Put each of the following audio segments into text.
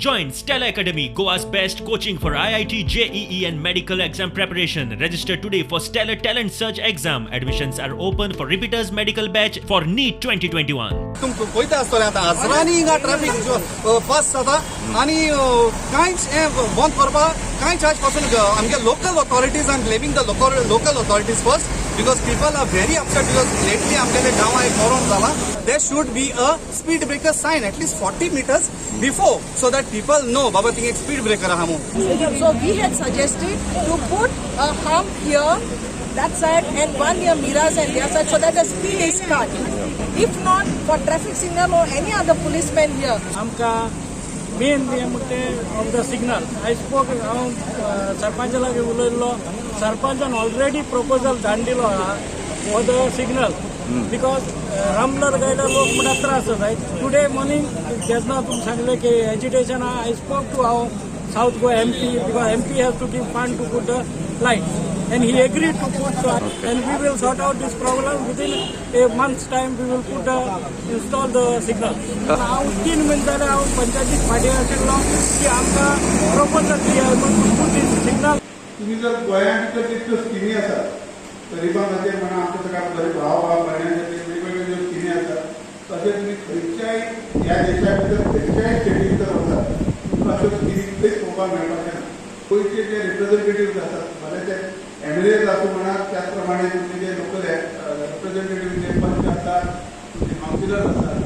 Join Stella Academy, Goa's best coaching for IIT, JEE, and medical exam preparation. Register today for Stellar Talent Search exam. Admissions are open for repeaters medical batch for NEET 2021. तुमकां पळयता आसतलें आतां हजरांनी हिंगा traffic pass जाता आनी कांयच हें बंद करपाक कांय चार्ज पासून आमगे local authorities. I am blaming the local authorities first because people are very upset because lately आमगेले गांवां एक मरण जाला. There should be a speed breaker sign at least 40 meters before so that people know बाबा thing एक speed breaker आहा म्हणून. So we had suggested to put a hump here, that side, and one near Miraz and their side so that the speed is cut. If not, for traffic signal or any other policeman here. आमकां main हें म्हणटा तें of the signal. I spoke, हांव सरपंचा लागीं उलयल्लो. सरपंचान already proposal धाडून दिलो आहा for the signal because रमलर गायल्यार लोक म्हणटा त्रास जाता. टुडे मॉर्निंग जेन्ना तुमी सांगलें की एजिटेशन आहा, I spoke to our South Goa MP because MP has to give fund to put the lights and he agreed to put, so, and we will sort out this problem within a month's time. We will put the install the signals. हांव 3 म्हयने जाले हांव पंचायतीक फाटीं आशिल्लो की आमकां proposal दिया पुट दीस सिग्नल. तुम्ही जर गोंयांत भितर जितक्यो स्किमी आसात गरिबां खातीर म्हणा, आमच्या सगळ्या गरीब भाव भाव भयणां खातीर वेगवेगळ्यो ज्यो स्किमी आसात, तशें तुमी खंयच्याय ह्या देशा भितर खंयच्याय स्टेटी भितर वचात, तुमकां अश्यो स्किमी खंयच पळोवपाक मेळपाचें ना. गोंयचे जे रिप्रेझेंटेटिव्ह आसात, भले ते एमएलएज आसूं म्हणा, त्याच प्रमाणे तुमचे जे लोकल रिप्रेझेंटेटिव्ह जे पंच आसात, तुमचे कावन्सिलर्स आसात,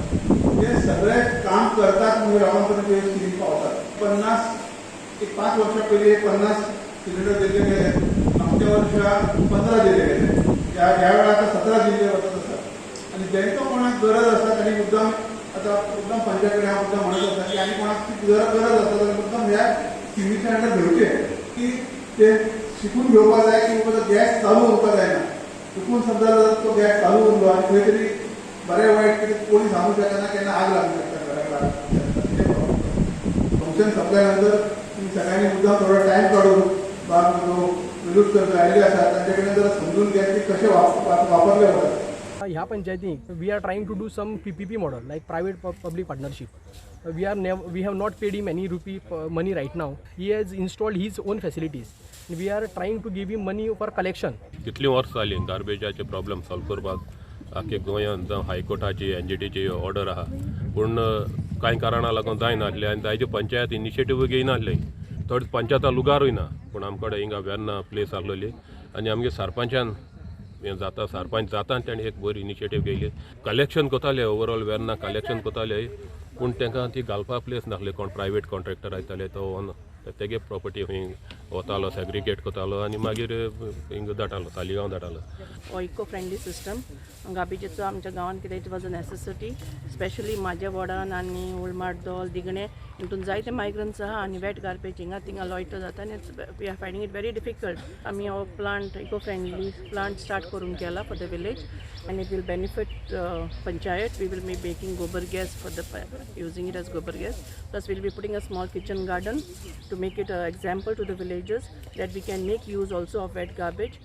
ते सगळे काम करतात म्हणून लोकां पर्यंत ह्यो स्किमी पावतात. 50 एक 5 वर्षां पयलीं 50 सिलिंडर दिल्ले गेले, मागच्या वर्षा 15 दिले गेले, ह्या ह्या वेळार आतां 17 दिल्ले वचत आसात. आनी जांकां कोणाक गरज आसा तांणी मुद्दाम, आतां मुद्दाम पंचायत कडेन हांव मुद्दाम म्हणत आसा की आनी कोणाक ती गरज गरज आसा जाल्यार मुद्दाम ह्या स्किमीच्या अंडर घेवचे की ते शिकून घेवपाक जाय की बाबा गॅस चालू उरपाक जायना. चुकून समजा जर तो गॅस चालू उरलो आनी खंय तरी बरें वायट कितें कोणी सांगू शकना, केन्ना आग लागू शकता, घराक लागू शकता. फंक्शन संपल्या नंतर तुम्ही सगळ्यांनी मुद्दाम थोडो टायम काडून बाब जो वेलुस्कर आयिल्ले आसा तांचे कडेन जरा समजून घ्या की कशे वापरले वतात. ह्या पंचायतीक we are trying to do some PPP model, like private public partnership. We have not paid him any rupee money right now. He has installed his own facilities. We are trying to give him money for collection. कितलीं वर्सां जालीं गार्बेजाचे problem solve करपाक आख्खे गोंयांत जावं हायकोर्टाची एनजीटीची order आहा, पूण कांय कारणां लागून जायनासलें आनी जायत्यो पंचायत इनिशिएटीव घेयनासले. थोडी पंचायतां लुगारूय ना, पूण आमकडे हिंगा वेर्ना प्लेस आसलेली आनी आमगे सरपंचान हें जाता, सरपंच जाता ताणें एक बरी इनिशिएटीव घेयली. कलेक्शन करताले, ओवरऑल वेर्ना कलेक्शन करताले, पूण तांकां ती घालपाक प्लेस नासली. कोण प्रायवेट कॉन्ट्रॅक्टर आयताले, तो तेगे प्रॉपर्टी खंय वतालो, सेग्रिगेट करतालो आनी मागीर हिंगा धाडटालो, सालिगांव धाडटालो. हो इको फ्रेंडली सिस्टम गार्बेजीचो आमच्या गांवांत कितें it was a necessity, specially म्हाज्या वॉर्डान आनी ओल्ड मार्दोल, दिगणे हितून जायते मायग्रंट्स आहा आनी वेट गार्बेज हिंगा थिंगा लॉयटर जाता आनी we are finding it very difficult. आमी हो plant, eco friendly plant start करूंक केला for the village and it will benefit panchayat. We will be making gobar gas for the using it as gobar gas. Plus, we'll be putting a small kitchen garden to make it an example to the villagers that we can make use also of wet garbage.